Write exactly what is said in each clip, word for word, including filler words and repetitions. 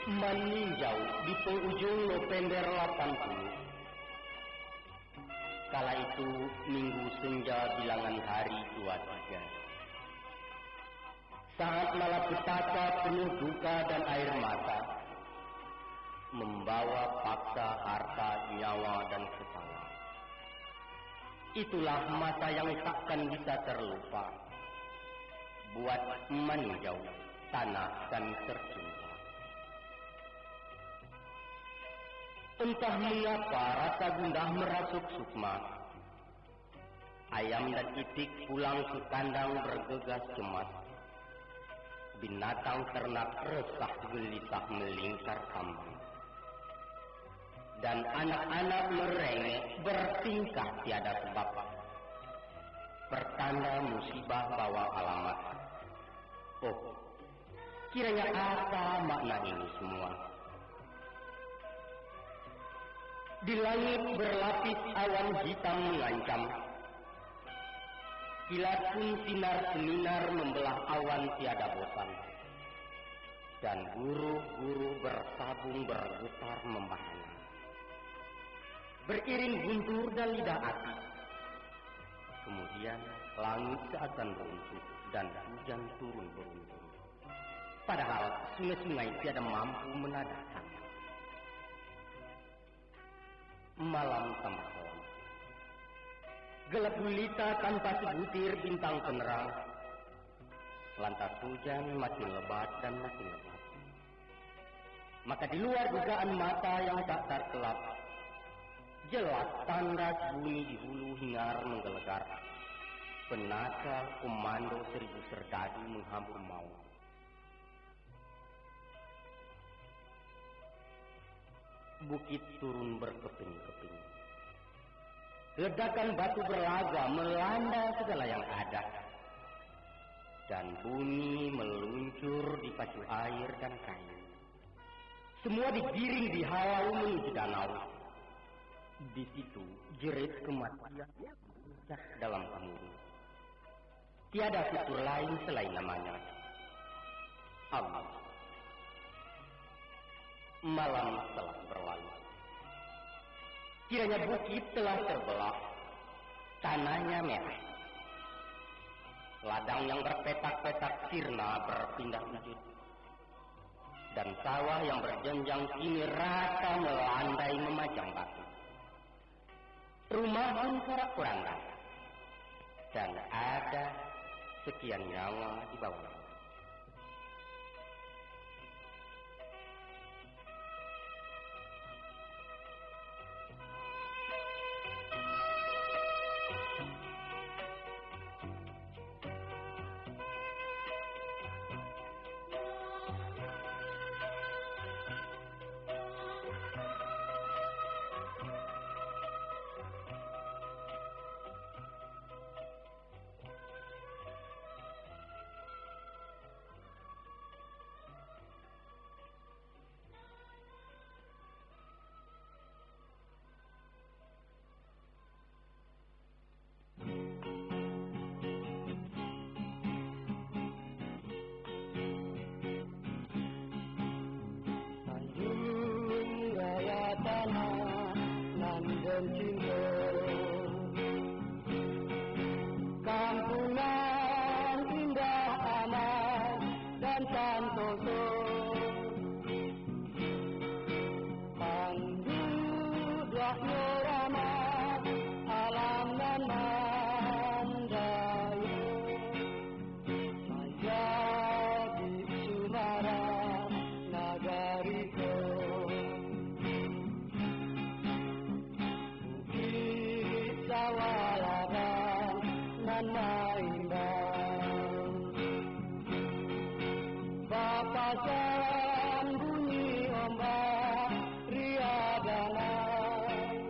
Maninjau di pangujuang November lapan puluh. Kala itu, minggu senja bilangan hari dua tiga. Saat malapetaka penuh duka dan air mata, membawa paksa harta, nyawa, dan kepala. Itulah masa yang takkan bisa terlupa buat maninjau tanah kami tercinta. Entah mengapa rasa gundah merasuk sukma. Ayam dan itik pulang ke kandang bergegas cemas. Binatang ternak resah gelisah melingkar kambang. Dan anak-anak merengek bertingkah tiada sebab. Pertanda musibah bawa alamat. Oh, kiranya apa makna ini semua? Di langit berlapis awan hitam mengancam. Kilat pun sinar-seminar membelah awan tiada bosan. Dan guruh-guruh bersabung bergetar membahana. Beriring guntur dan lidah api. Kemudian langit seakan runtuh dan hujan turun beruntun. Padahal sungai-sungai tiada mampu menadahkan. Malam tambah kelam. Gelap gulita tanpa sebutir bintang penerang. Lantas hujan makin lebat dan makin lebat. Maka di luar dugaan mata yang tak terkelap, jelas tandas bunyi di hulu hingar menggelegar. Penakal komando seribu serdadu menghambur maut. Bukit turun berkeping-keping. Ledakan batu berlaga melanda segala yang ada. Dan bumi meluncur di pacu air dan kayu. Semua digiring dihalau menuju danau. Di situ jerit kematian pecah dalam gemuruh. Tiada fitur lain selain namanya, Allah. Malam telah berlalu. Kiranya bukit telah terbelah, tanahnya merah. Ladang yang berpetak-petak sirna berpindah wujud. Dan sawah yang berjenjang kini rata melandai memajang batu. Rumah pun porak-poranda, dan ada sekian nyawa di bawah. Tanjung Raya tanah nan den cinto, kampuang nan indah aman dan santoso. Panduduaknyo ramah, alam nan mandayo, manjadi sumara nagari ko. Bukik sawah ladang nan maimbau, bapasan bunyi ombak riak danai.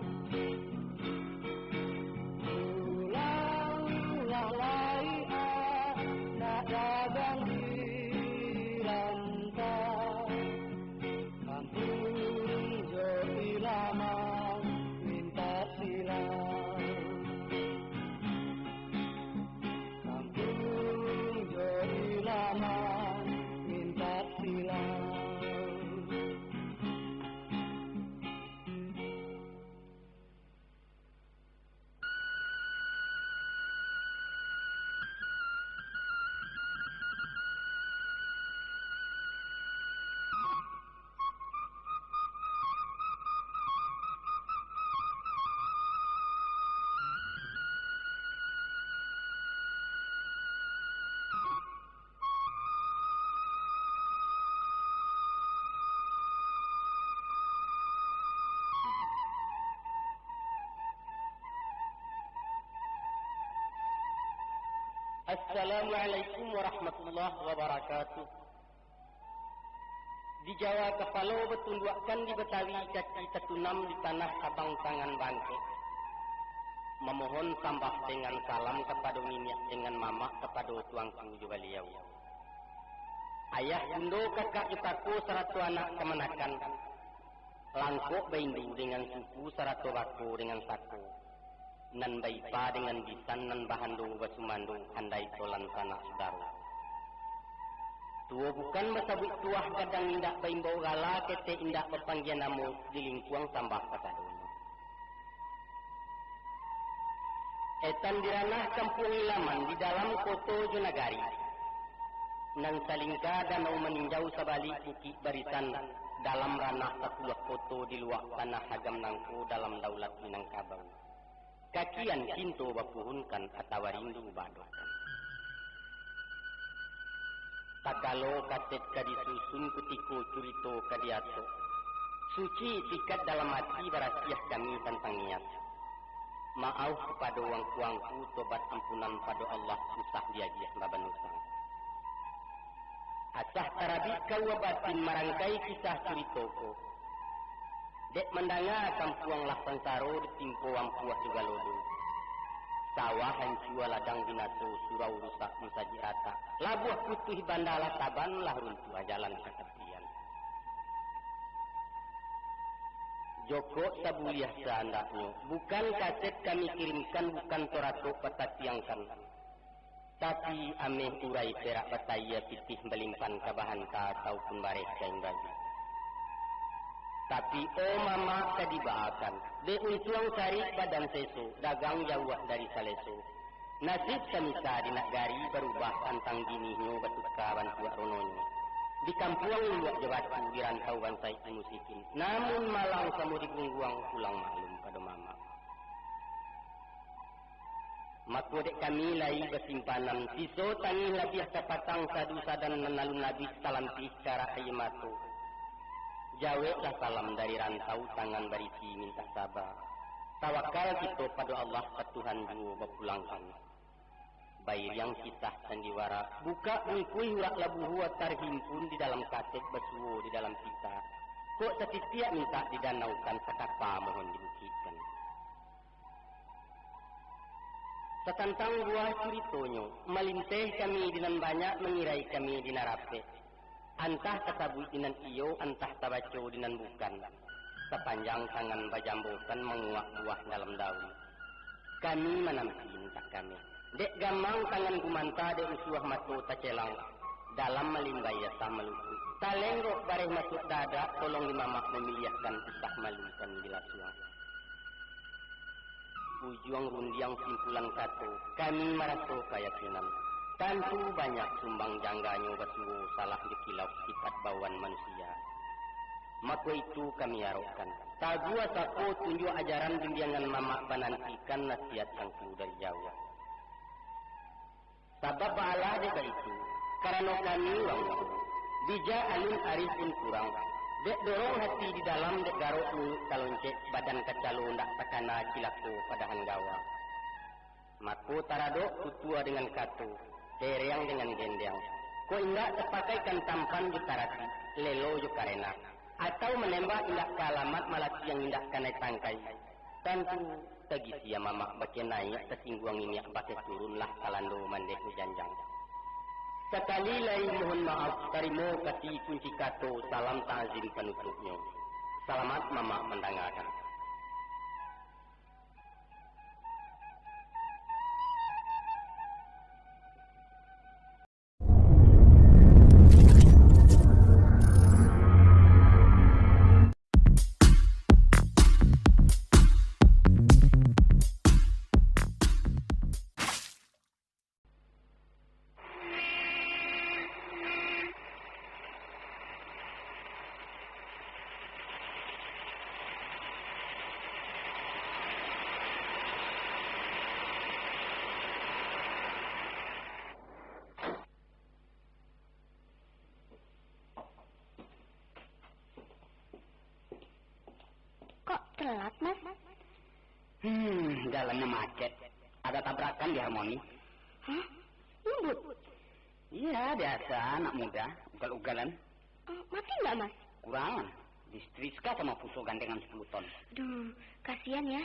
Assalamualaikum warahmatullahi wabarakatuh. Di Jawa kapalo batunduakkan di Batawi, kaki tatunam di tanah abang tangan bangkek. Mamohon sambah dengan salam kapado niniak dengan mamak, kapado tuangku jo baliau. Ayah, bundo, kakak jo kako sarato anak kamanakan. Langkok baindu dengan suku sarato bako dengan sako. Nan baipa dengan bisan, nan bahando basumando, andai tolan sanak sudaro. Tuo bukan basabuik tuah, gadang indak baimbau gala, ketek indak bapanggia namo, di lingkuang sambah kasadonyo. Etan di ranah kampuang ilaman, di dalam koto jo nagari. Nan salingka danau maninjau, sabalik bukik barisan, dalam ranah sapuluah koto, di luak tanah agam nangko, dalam daulat Minangkabau. Kakian cinto bapuhunkan, atawa rindu baadokan. Takalo kaset ka disusun, kutiko curito ka diatok, suci itikat dalam ati, barasiah kami tantang niat. Maaf kapado wangku-wangku, tobat ampunan pado Allah, usah diagiah babanusang. Asah tarabik kaua batin, marangkai kisah curito ko. Dek mandanga kampuang lah sansaro, ditimpo ampuah jo galodo. Sawah hancua, ladang binaso, surau rusak, musajik ratak. Labuah putuih banda lah taban, lah runtuah jalan ka tapian. Jokok sabuliah saandaknyo, bukan kaset kami kirimkan, bukan toratok batatiangkan. Tapi, ameh urai perak batayia, pitih balimpan ka bahanta, ataupun bareh kain baju. Tapi, oh mamak ka dibaakan, dek untuang sarik badan seso, dagang jauah dari saleso. Nasib samisa di nagari barubah, tantang binihnyo batuka bantuak rononyo. Di kampuang luluak jo batu, di rantau bansaik musikin. Namun malang samo digungguang, pulang maklum pado mamak. Mako dek kami lai basimpanan, siso tangih labiah ka patang, sadu sadan nan alun abih, talampih karak aia mato. Jaweklah salam dari rantau, tangan barisi mintak saba. Tawakal kito pado Allah, ka Tuhan juo bapulangkan. Bairiang kisah sandiwara, bukak bungkuih urak labuhua, tarhimpun di dalam kaset, basuo di dalam pita. Kok satitiak mintak didanaukan, sakapa mohon dibukikkan. Satantang buah curitonyo, malinteh kami di nan banyak, mangirai kami di nan rapek. Antah tasabuik di nan iyo, antah tabaco di nan bukan. Sapanjang tangan bajambokan, manguak buah dalam daun. Kami manampi mintak kami. Dek gamang tangan gumanta, dek usuah mato tacelang. Dalam malimbai asah malukuik. Talenggok bareh masuak dadak, tolong di mamak mamiliahkan, usah malu kami dilasuang. Ujuang rundiang simpulan kato, kami maraso kayakinan. Tantu banyak sumbang jangganyo, basuo salah jo kilaf, sipat bawaan manusia. Mako itu kami arokkan. Taguah sapo tunjuak ajaran, bimbiangan mamak banantikan, nasihat angku dari jauah. Sabab baalah dek baitu, karano kami urang mudo, bijak alun arih pun kurang, dek dorong hati di dalam, dek garok muluik taloncek, badan kacalo ndak takana, cilako padahan gawa. Mako taradok tutua dengan kato, hereang dengan gendeang, kok indak tapakaikan tampan jo taratik, lelo jo karena, atau manembak indak ka alamat, malatiang indak kanai tangkai, tantu tagisia mamak bakeh naiak, tasingguang niniak bakeh turun, lah kalando mandeh bajanjang. Sakali lai mohon maaf, tarimo kasih kunci kato, salam ta'zim panutupnyo. Salamat mamak mandangakan. Kok telat, Mas? Hmm, jalannya macet. Ada tabrakan di Harmoni. Hah? Nyumbut? Iya, biasa anak muda, ugal-ugalan. Eh, mati nggak, Mas? Kurang. Disetrika sama fuso gandengan sepuluh ton. Duh, kasihan ya.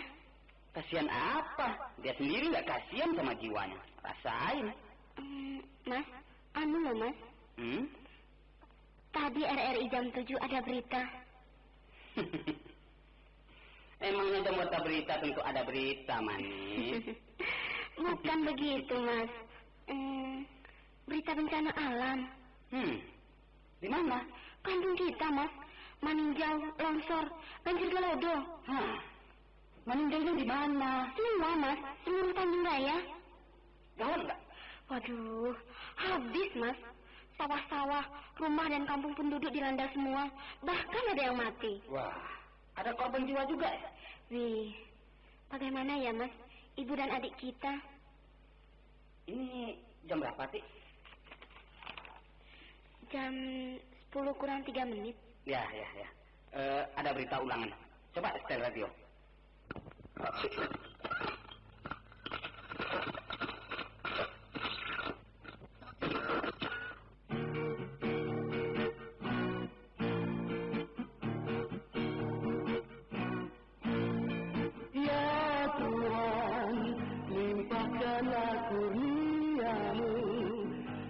Kasihan apa? Dia sendiri nggak kasihan sama jiwanya. Rasain. Hmm, Mas, anu loh, Mas. Hmm? Tadi R R I jam tujuh ada berita. Emangnya jam berita tentu ada berita, manis? Bukan begitu, Mas. Hmm, berita bencana alam. Hmm, di mana? Kampung kita, Mas. Maninjau, longsor, banjir galodo. Hah, maninjaunya di mana? Semua, Mas. Seluruh Tanjung Raya. Gawat nggak? Waduh, habis, Mas. Sawah-sawah, rumah dan kampung penduduk dilanda semua. Bahkan ada yang mati. Wah, ada korban jiwa juga ya? Wih, bagaimana ya, Mas? Ibu dan adik kita. Ini jam berapa, Ti? Jam sepuluh kurang tiga menit. Ya, ya, ya. Eh, ada berita ulangan. Coba setel radio. Ya Tuhan, limpahkanlah kurnia-Mu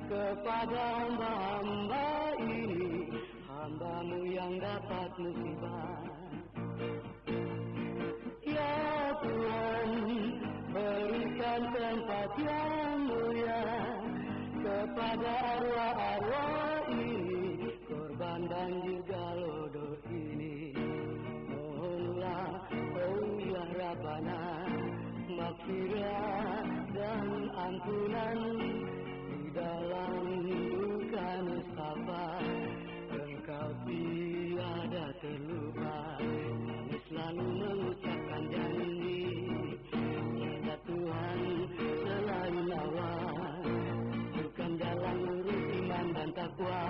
kepada hamba-hamba ini, hamba-Mu yang dapat musibah. Ya Tuhan, berikan tempat yang mulia kepada arwah-arwah ini, korban banjir galodo ini. Mohonlah, oh ya Rabbana, maghfirah dan ampunan di dalam duka nusafah. Engkau tiada terlupa, kami selalu mengucapkan janji. Tiada Tuhan selain Allah, bukan jalan lurus iman dan takwa.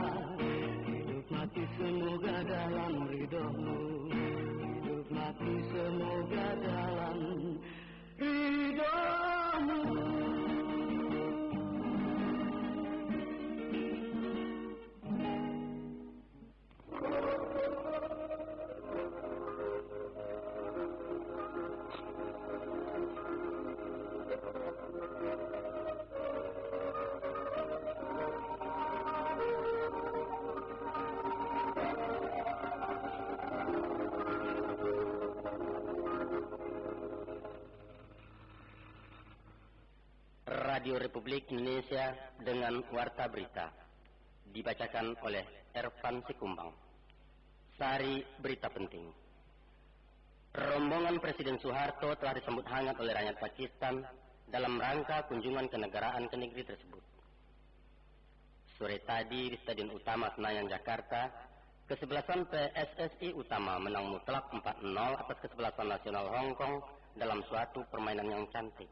Hidup mati semoga dalam ridho-Mu, hidup mati semoga dalam ridho-Mu. Radio Republik Indonesia dengan Warta Berita, dibacakan oleh Ervan Sikumbang. Sari berita penting. Rombongan Presiden Soeharto telah disambut hangat oleh rakyat Pakistan dalam rangka kunjungan kenegaraan ke negeri tersebut. Sore tadi di Stadion Utama Senayan, Jakarta, kesebelasan P S S I Utama menang mutlak empat nol atas kesebelasan Nasional Hong Kong dalam suatu permainan yang cantik.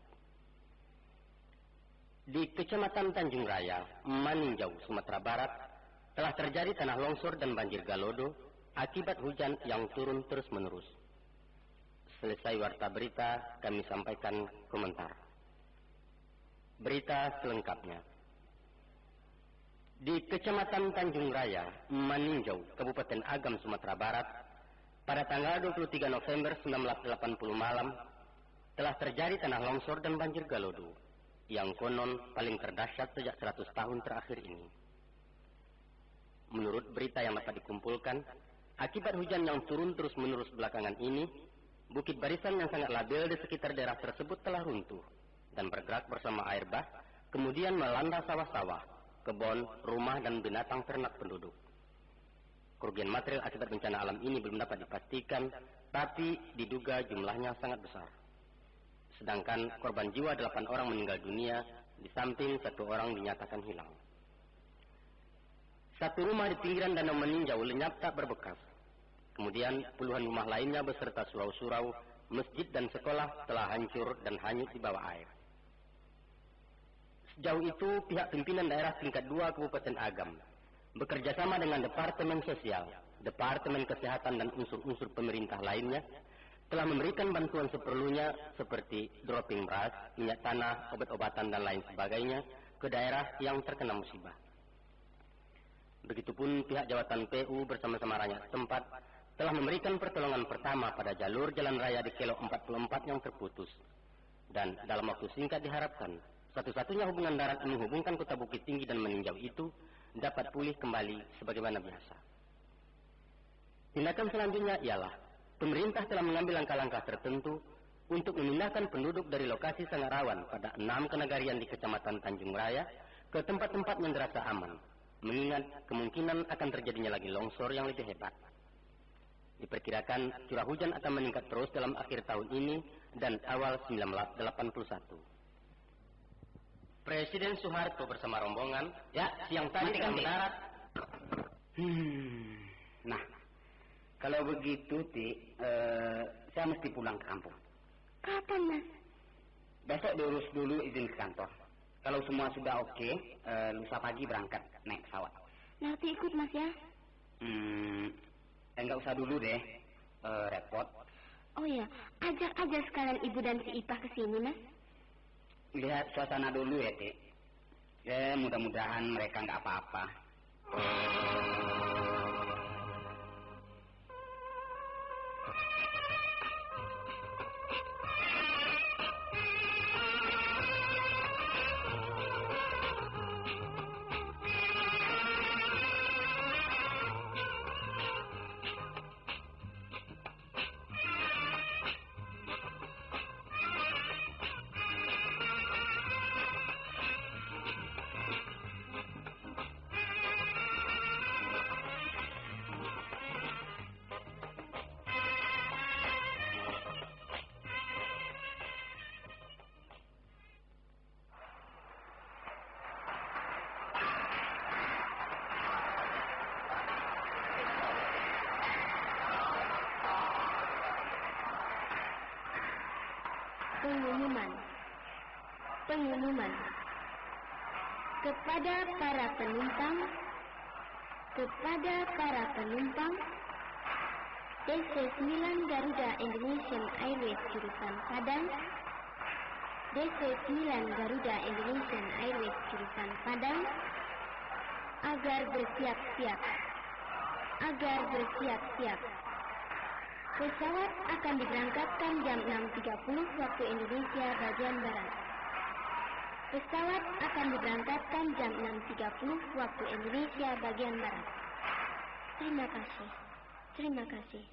Di Kecamatan Tanjung Raya, Maninjau, Sumatera Barat, telah terjadi tanah longsor dan banjir galodo akibat hujan yang turun terus-menerus. Selesai warta berita, kami sampaikan komentar. Berita selengkapnya. Di Kecamatan Tanjung Raya, Maninjau, Kabupaten Agam, Sumatera Barat, pada tanggal dua puluh tiga November sembilan belas delapan puluh malam, telah terjadi tanah longsor dan banjir galodo, yang konon paling terdahsyat sejak seratus tahun terakhir ini. Menurut berita yang dapat dikumpulkan, akibat hujan yang turun terus-menerus belakangan ini, bukit barisan yang sangat labil di sekitar daerah tersebut telah runtuh dan bergerak bersama air bah, kemudian melanda sawah-sawah, kebun, rumah, dan binatang ternak penduduk. Kerugian material akibat bencana alam ini belum dapat dipastikan, tapi diduga jumlahnya sangat besar. Sedangkan korban jiwa delapan orang meninggal dunia, di samping satu orang dinyatakan hilang. Satu rumah di pinggiran Danau Maninjau lenyap tak berbekas. Kemudian, puluhan rumah lainnya beserta surau-surau, masjid, dan sekolah telah hancur dan hanyut di bawah air. Sejauh itu, pihak pimpinan daerah tingkat dua Kabupaten Agam, bekerja sama dengan Departemen Sosial, Departemen Kesehatan, dan unsur-unsur pemerintah lainnya, telah memberikan bantuan seperlunya seperti dropping beras, minyak tanah, obat-obatan, dan lain sebagainya, ke daerah yang terkena musibah. Begitupun pihak jawatan P U bersama-sama rakyat setempat telah memberikan pertolongan pertama pada jalur jalan raya di Kelok empat puluh empat yang terputus. Dan dalam waktu singkat diharapkan, satu-satunya hubungan darat yang menghubungkan Kota Bukittinggi dan Maninjau itu dapat pulih kembali sebagaimana biasa. Tindakan selanjutnya ialah, pemerintah telah mengambil langkah-langkah tertentu untuk memindahkan penduduk dari lokasi sangat rawan pada enam kenagarian di Kecamatan Tanjung Raya ke tempat-tempat yang dirasa aman, mengingat kemungkinan akan terjadinya lagi longsor yang lebih hebat. Diperkirakan, curah hujan akan meningkat terus dalam akhir tahun ini dan awal sembilan belas delapan puluh satu. Presiden Soeharto bersama rombongan, ya, siang tadi telah mendarat. Hmm. Nah, kalau begitu, Ti, eh, saya mesti pulang ke kampung. Kapan, Mas? Besok diurus dulu izin ke kantor. Kalau semua sudah oke, eh, lusa pagi berangkat naik pesawat. Nanti ikut, Mas, ya? Hmm, enggak usah dulu deh, eh, repot. Oh ya, ajak aja sekalian ibu dan si Ipah ke sini, Mas. Lihat suasana dulu ya, Ti. Ya, mudah-mudahan mereka nggak apa-apa. Pengumuman. Pengumuman. Kepada para penumpang, kepada para penumpang, D C sembilan Garuda Indonesian Airways jurusan Padang, D C sembilan Garuda Indonesian Airways jurusan Padang, agar bersiap-siap, agar bersiap-siap. Pesawat akan diberangkatkan jam enam tiga puluh waktu Indonesia bagian Barat. Pesawat akan diberangkatkan jam enam tiga puluh waktu Indonesia bagian Barat. Terima kasih. Terima kasih.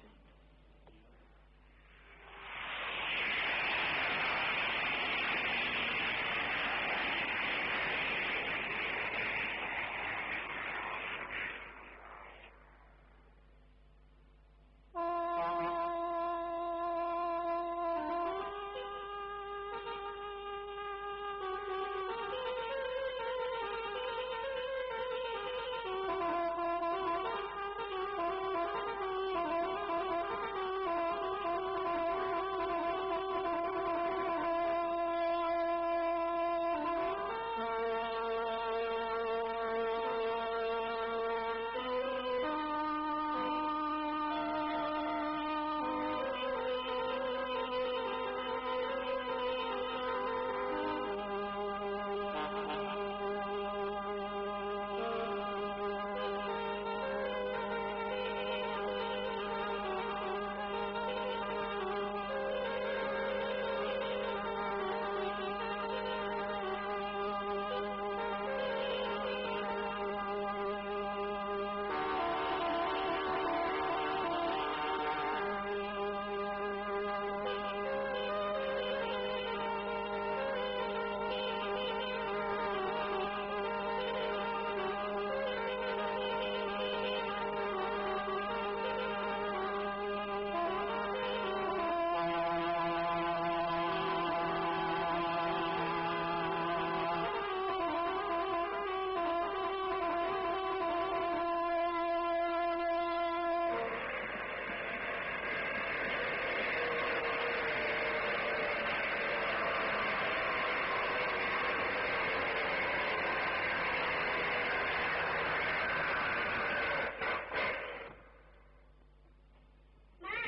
Mak,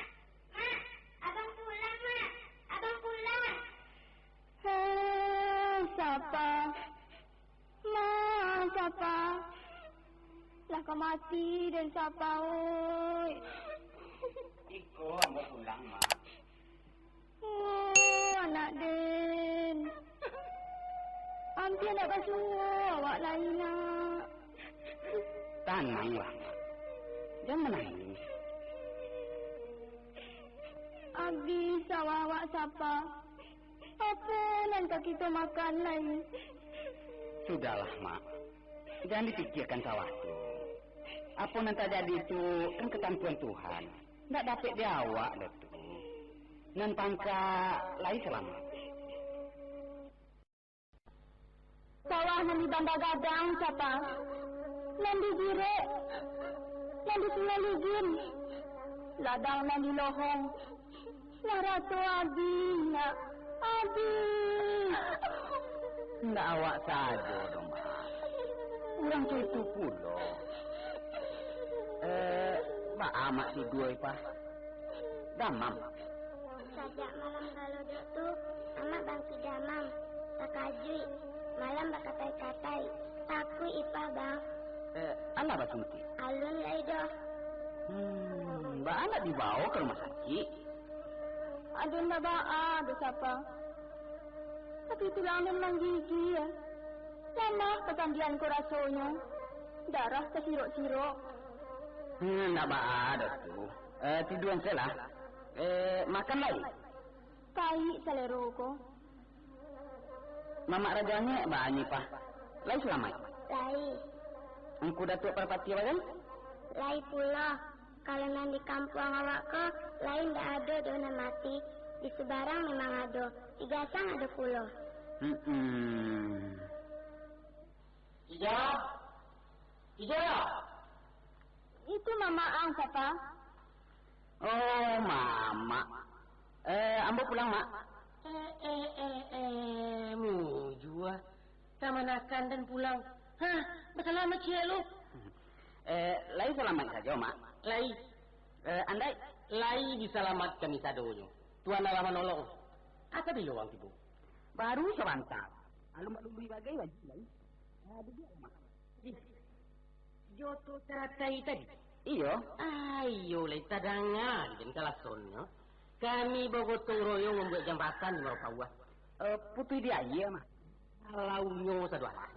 Mak, abang pulang, Mak. Abang pulang. Hei, sapa? Sapa? Lah ka mati den Sapa, oi. Iko ambo pulang, Mak. Oh, anak den. Ampia ndak basuo awak lai, nak. Tananglah, Mak. Jan manangih. Abih sawah awak Sapa. Apo nan ka kito makan lai? Sudahlah, Mak. Jan dipikiakan sawah tu. Apo nan tajadi tu kan katantuan Tuhan. Ndak dapek di awak doh tu. Nan pangka lai salamaik. Sawah nan di Banda Gadang, Sapa? Nan di Jirek, nan di Sungai Ligin, ladang nan di Lohong, lah rato abih, nak, abih. Indak awak sajo doh, Mak. Urang tu itu pulo. Eh, baa Mak tidua, Ipah? Damam? Sajak malam galodok tu, Amak bangkik damam, takajuik, malam bakatai-katai, takuik Ipah, Bang. Eh, alah basuntik? Alun lai doh. Hmm, baa ndak dibawo ka rumah sakik? Aden ndak baa doh, Sapa. Tapi tulang den manggigia. Lamah pasandian ko rasonyo. Darah tasirok-sirok. Hmm, ndak baa doh tu. Eh, tidua se lah. Eh, makan lai? Paik salero ko. Mamak Rajo Angek baa nyo, Pah? Lai salamaik? Lai. Angku Datuak Parpatiah bagai? Lai pulo. Kalau nan di kampuang awak ko, lai indak ado doh nan mati. Di Subarang memang ado. Di Gasang ado pulo. Hmm. Ija? Ija? Itu mamak ang, Sapa? Oh, mamak. Eh, ambo pulang, Mak. Eh, eh, eh, eh, mujua. Kamanakan den pulang? Hah, basalamaik ciek lu? Eh, lai salamaik sajo, Mak. Lai. Eh, andai? Lai disalamatkan sadonyo. Tuhan Allah manolong. Asa bilo urang tibo? Baru sabanta. Alun balului bagai wajib lai. Ah, duduak, Mak. Ih, jo tu taratai tadi? Iyo. Ah, iyo lai tadanga di den kalasonnyo. Kami bagotong royong mambuek jambatan di Marapauah. Eh, putuih di aia, Mak. Salaunyo sadolah.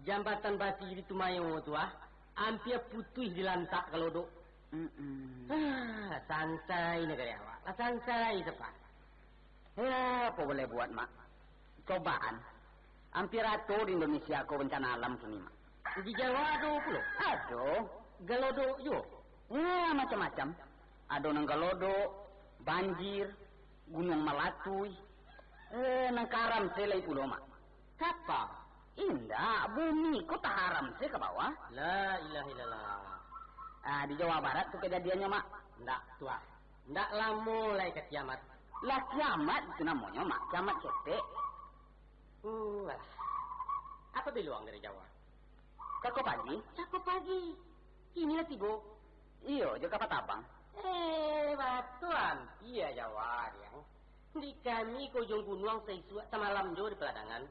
Jambatan basi di Tumayo tu, ah, ampia putuih dilantak ka Lodok. Mm-mm. Ah, santai nagari awak. Lah santai, Sapa. Ya, apo boleh buat, Mak. Cobaan. Ampia rato di Indonesia ko bencana alam kini, Mak. Di Jawa ado pulo? Ado. Galodok juo? Ya, macam-macam. Ado nan galodok, banjir, gunuang malatuih. Eh, nan karam se lai pulo, Mak. Kapa? Indak, bumi ko taharam se ka bawah. La ilaha illallah. Ah, di Jawa Barat tu kajadiannyo, Mak. Ndak, Tuah. Ndak lamo lai ka kiamat. Lah kiamat itu namonyo, Mak. Kiamat ketek. Hmm, alah. Apo bilo ang dari Jawa? Kako pagi. Kako pagi. Kini lah tibo. Iyo, jo kapa tabang. Eh, batua ampia Jawa, Diang. Di kami ko ujuang gunuang saisuak samalam jo di paladangan.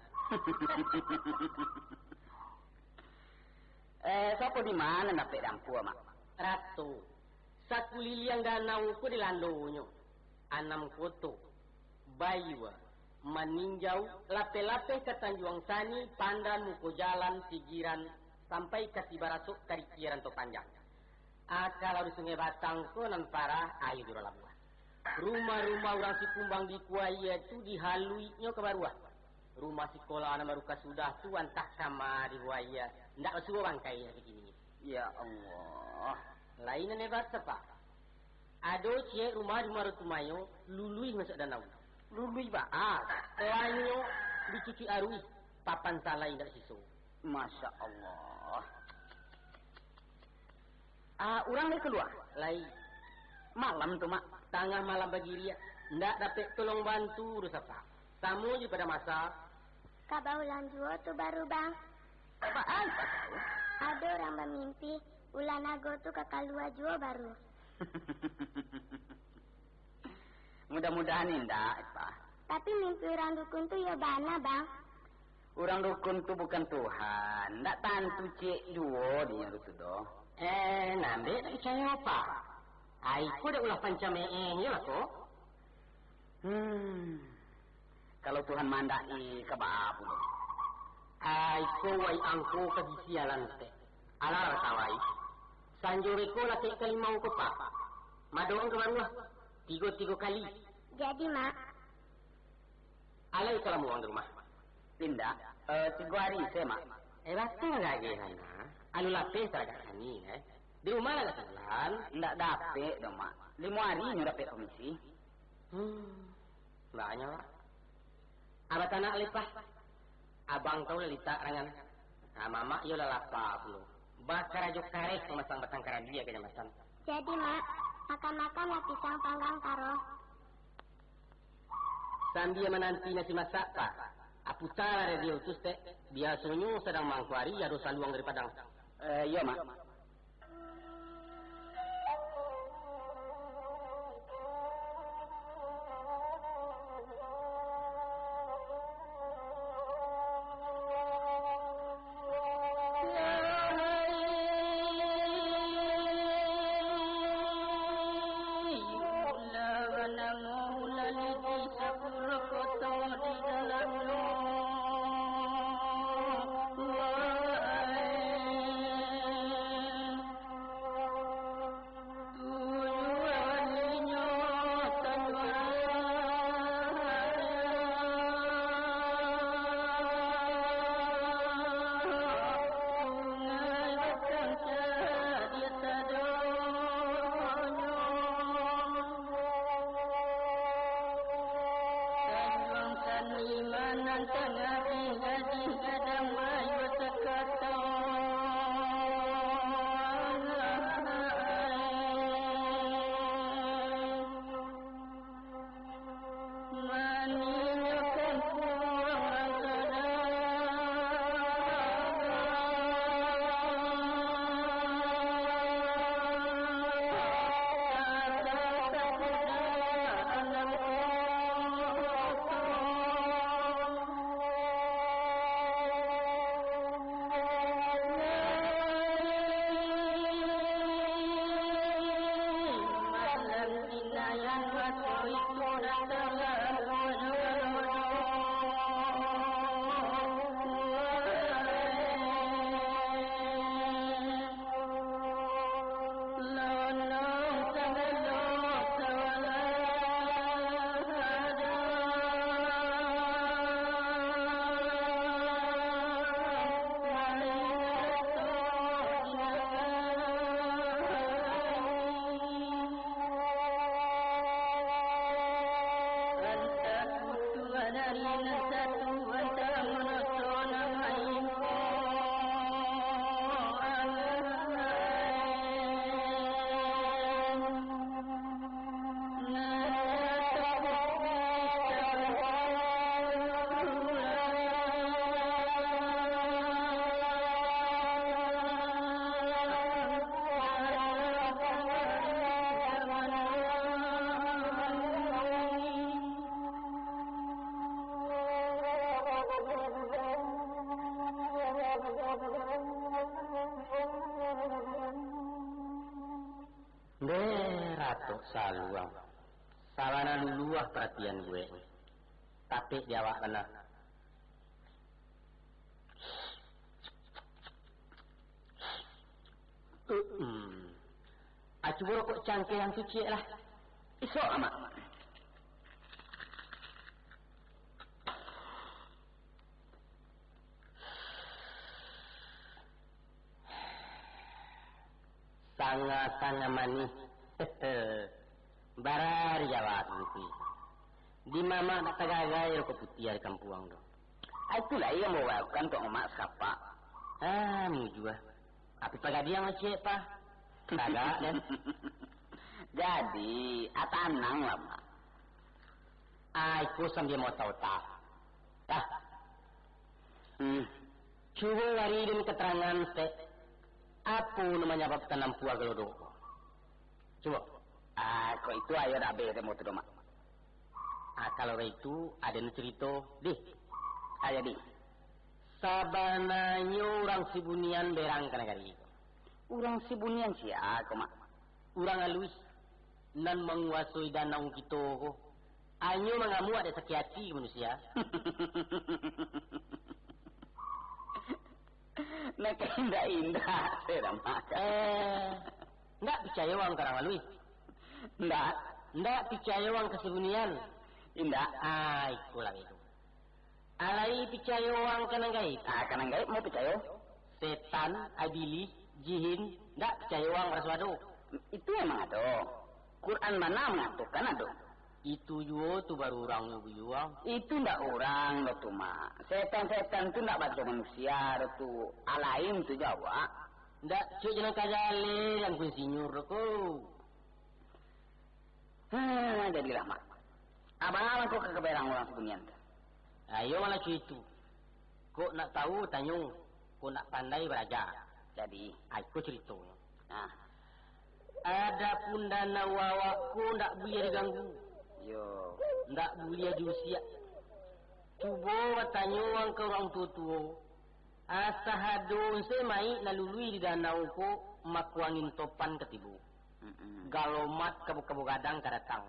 Eh, sapo di ma nan dapek dampu, Mak? Rato. Sakuliliang danau ko dilandonyo. Anam koto. Bayua, Maninjau, lapeh-lapeh ka Tanjuang Sani, Pandan, Muko Jalan, Sigiran, sampai ka Sibarasok, Kariki, Ranto Panjang. Ah, kalau di Sungai Batang ko nan parah, aia di Urang Labuah. Rumah-rumah urang Sikumbang di Kuaia tu dihaluiknyo ka baruah. Rumah sikola nan baru ka sudah tu antah kama dibuaia, ndak basuo bangkainyo kini. Ya Allah. Lain nan hebat, Sapa? Ado ciek rumah di Muaro Tumayo, luluih masuak danau. Luluih baa? Lanyo dicucuik aruih, papan salai indak siso. Masya Allah. Ah, urang lai kalua? Lai. Malam tu, Mak? Tangah malam bagiriak. Ndak dapek tolong bantu doh, Sapa. Samo jo pado masa. Ka baulang juo tu baru, Bang. Baa Ipah tahu? Ado urang bamimpi, ulah nago tu ka kalua juo baru. Mudah-mudahan indak, Ipah. Tapi mimpi urang dukun tu iyo bana, Bang. Urang dukun tu bukan Tuhan, ndak tantu ciek juo dinyo tu doh. Eh, nambek tak picayo, Pak? Ai ko dek ulah pancam eh, eh, iyolah ko. Hmm. Kalau Tuhan mandaki ka baa pulo? Ai ko wai angko ka bisi alan tek. Alah lah tawai. Sanjo beko lah tek kalimau ko, Pak. Madoan ka baruah. Tigo-tigo kali. Jadi, Mak. Alai ka lamuang di rumah? Indak, eh, tigo ari se, Mak. Eh, batua gageh, Hana. Anu lapeh taragak kami, eh. Di rumah lah kasalan. Indak dapek doh, Mak. Limo ari nyo dapek komisi. Hmm, banyak, Mak. Abah tanak lipah. Abang tau lah litak rangan. Ah, mamak iyo lah lapa pulo. Bakarajo kareh mamasang batang karambia ka jambatan. Jadi, Mak, makan-makanlah pisang panggang taro. Sambia mananti nasi masak, Pak. Aputa radio tu, Stek. Biasonyo sadang mangko ari ado saluang dari Padang. Eh, iyo, Mak. Ndeh, Ratok Saluang. Sabana luluah paratian gue. Tapek di awak bana. Hmm. Ah, cubo rokok cangkeh nan suci lah. Isok amak. Sanga-sanga manih. Bara di Jawa tu, Ngku. Di mamak dak tagagai rokok putiah di kampuang tu. Ah, itulah yang membawakan Tok Mamak sakapak. Ah, mujua. Tapi pagadiang ciek, Pak. Tagak, kan? Jadi, ah, tanang lah, Mak. Ah, iko sambil mau tahu tah. Tah. Hmm. Cubo wari den keterangan, Tek. Apo nan manyababkan ampuah galodok ko? Cubo. Ah, kok itu ayo dak abih temu tu doh, Mak. Ah, kalau baitu, ado nan carito, dih. Ayo, dih. Sabananyo urang Sibunian berang ka nagari ko. Urang Sibunian sia ko, Mak? Urang aluih nan manguasoi danau kito ko. Anyo mangamuak dek sakik ati ka manusia. Nak indak-indak, saya dah makan. Eh, ndak picayo wang ka urang aluih? Ndak. Ndak picayo wang ka Sibunian? Indak. Ah, ikolah itu. Alai picayo wang ka nan gaib? Ah, ka nan gaib mau picayo? Setan, ibilih, jin, ndak picayo wang baraso ado? Itu memang ado. Quran bana mangatokan ado. Itu juo tu baru urang nyo bujuang. Itu ndak urang doh tu, Mak. Setan-setan tu ndak baco manusia doh tu. Alain tu jo awak. Ndak cuk jalan ka jaleh, Angku Insinyur doh ko. Hmm, jadilah, Mak. Abang ko ka kaberang urang Sibunian tu. Ayo malah cuitu. Kok nak tahu, tanyo. Kok nak pandai, baraja. Jadi, ah, iko caritonyo. Nah. Adapun danau awak ko ndak buliah diganggu. Yo. Ndak buliah diusiak. Cubo batanyo wang ka urang tuo-tuo. Asa ado se mayik nan luluih di danau ko, mako angin topan ka tibo. Mm-mm. Galomat kabo-kabo gadang ka datang.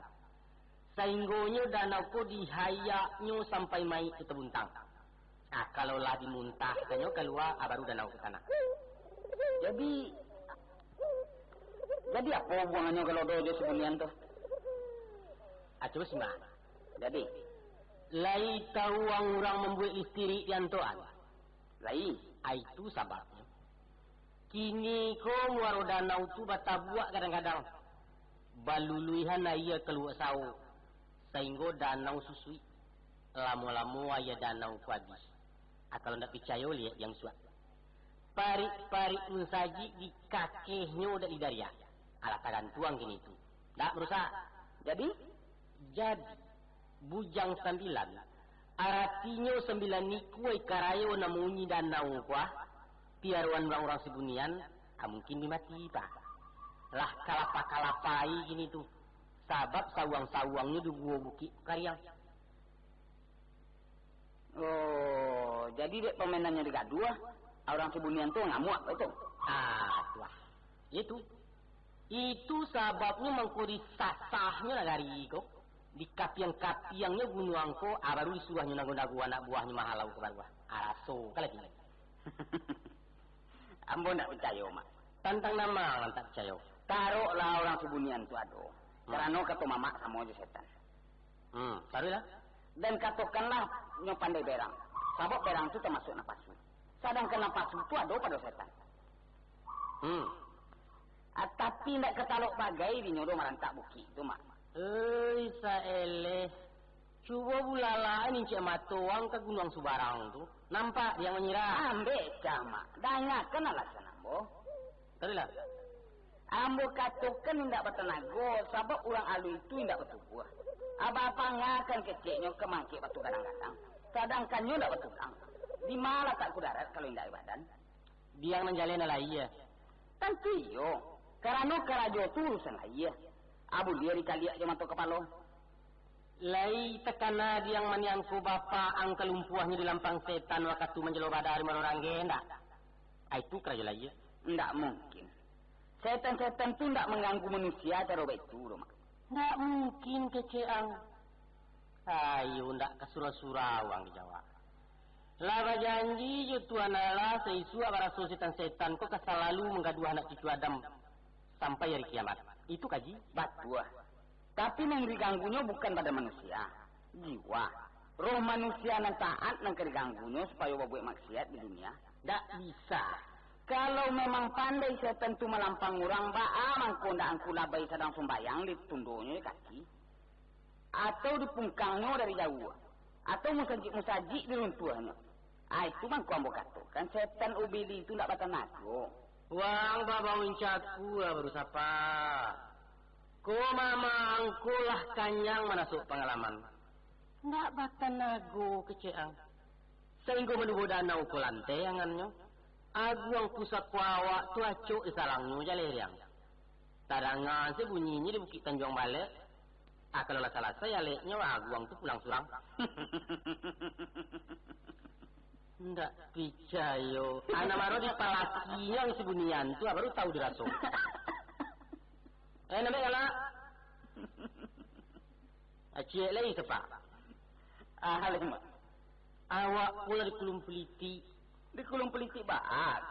Sainggonyo danau ko dihayaknyo sampai mayik tu tabuntang. Ah, kalau lah dimuntahkannyo kalua, ah, baru danau ko tanang. Jadi, jadi apo hubungannyo Galodo jo Sibunian tu? Ah, cubo simak. Jadi? Lai tahu urang mambuek listirik di Antoan? Lai. Ah, itu sababnyo. Kini ko muaro danau tu batabuak gadang-gadang. Baluluihan aia ka Luak Sawo, sainggo danau susuik. Lamo-lamo aia danau ko abih. Ah, kalau ndak picayo, liek yang suak. Parik-parik musajik di kakehnyo dek Lidaria. Alah tagantuang kini tu. Ndak barusak. Jadi? Jadi, Bujang Sambilan, aratinyo sambilan ikua ika rayo nan maunyi danau ko, ah, piaroan urang-urang Sibunian, ah, mungkin bi mati, Pak. Lah kalapa-kalapai kini tu, sabab sawuang-sawuangnyo di guo bukik kariang. Oh, jadi dek pamainannyo digaduah, urang Sibunian tu ngamuak, batua? Ah, tuah. Itu. Itu sababnyo mangko disasahnyo nagari ko. Dikapiang-kapiangnyo gunuang ko, ah, baru disuruahnyo nago-nago anak buahnyo mahalau ka baruah. Ah, raso ka lagi. Ambo ndak picayo, Mak. Tantang nan ma nan tak picayo? Taroklah urang Sibunian tu ado. Hmm. Karano kato mamak samo jo setan. Hmm, taruihlah. Dan katokanlah nyo pandai berang. Sabab berang tu tamasuak napasu. Sadangkan napasu tu ado pado setan. Hmm. Ah, tapi ndak katalok bagai dinyo doh marantak bukik tu, Mak. Oi, saeleh. Cubo bulalakan incek mato wang ka Gunuang Subarang tu. Nampak diang manyirah? Ambek cah, Mak. Dangakan alasan ambo. Taruihlah. Ambo katokan indak batanago, sabab urang aluih tu indak batubuah. Abah pangakan keceknyo ka mangkek batu gadang-gadang, sadangkan nyo indak batulang. Di ma latak kudarat kalau indak di badan? Diang nan jaleh nan lahia. Tantu iyo, karano karajo tu urusan lahia. Ah, buliah dikaliak jo mato kapalo. Lai takana diang maniangko bapak ang kalumpuahnyo di lampang setan wakatu manjalo bada di Muaro Ranggeh, ndak? Ah, itu karajo lahia. Ndak mungkin. Setan-setan tu ndak mangganggu manusia caro baitu doh, Mak. Ndak mungkin kecek ang. Ayo, ndak ka surau-surau ang dijawab. Lah bajanji jo Tuhan Allah, saisuak baraso setan-setan ko ka salalu manggaduah anak cucu Adam sampai ari kiamat. Itu kaji? Batua. Tapi nan diganggunyo bukan badan manusia, jiwa. Roh manusia nan taat nan ka diganggunyo supayo babuek maksiat di dunia. Ndak bisa. Kalau memang pandai setan tu malampang urang, baa mangko ndak angku labai sadang sumbayang ditundonyo kaki? Atau dipungkangnyo dari jauah? Atau musajik-musajik diruntuahnyo? Ah, itu mangko ambo katokan, setan ubili tu ndak batanago. Wang babau incaku lah baru sapa. Ko mama angku lah kanyang manasuak pangalaman. Ndak batanago kecek ang. Sainggo manubo danau ko lanteh angannyo. Aguang pusako awak tu acok di salangnyo jaleh riang. Tadanga se bunyinyo di Bukik Tanjuang Balek. Ah, kalau lah salasai aleknyo, aguang tu pulang surang. Ndak picayo. Anak baru dipalakinyo isi bunian tu, baru tahu diraso. Eh, nambah galak. Aciek lai sepak. Ah, halai, Mak. Awak pula dikulung pelitik. Dikulung pelitik baa?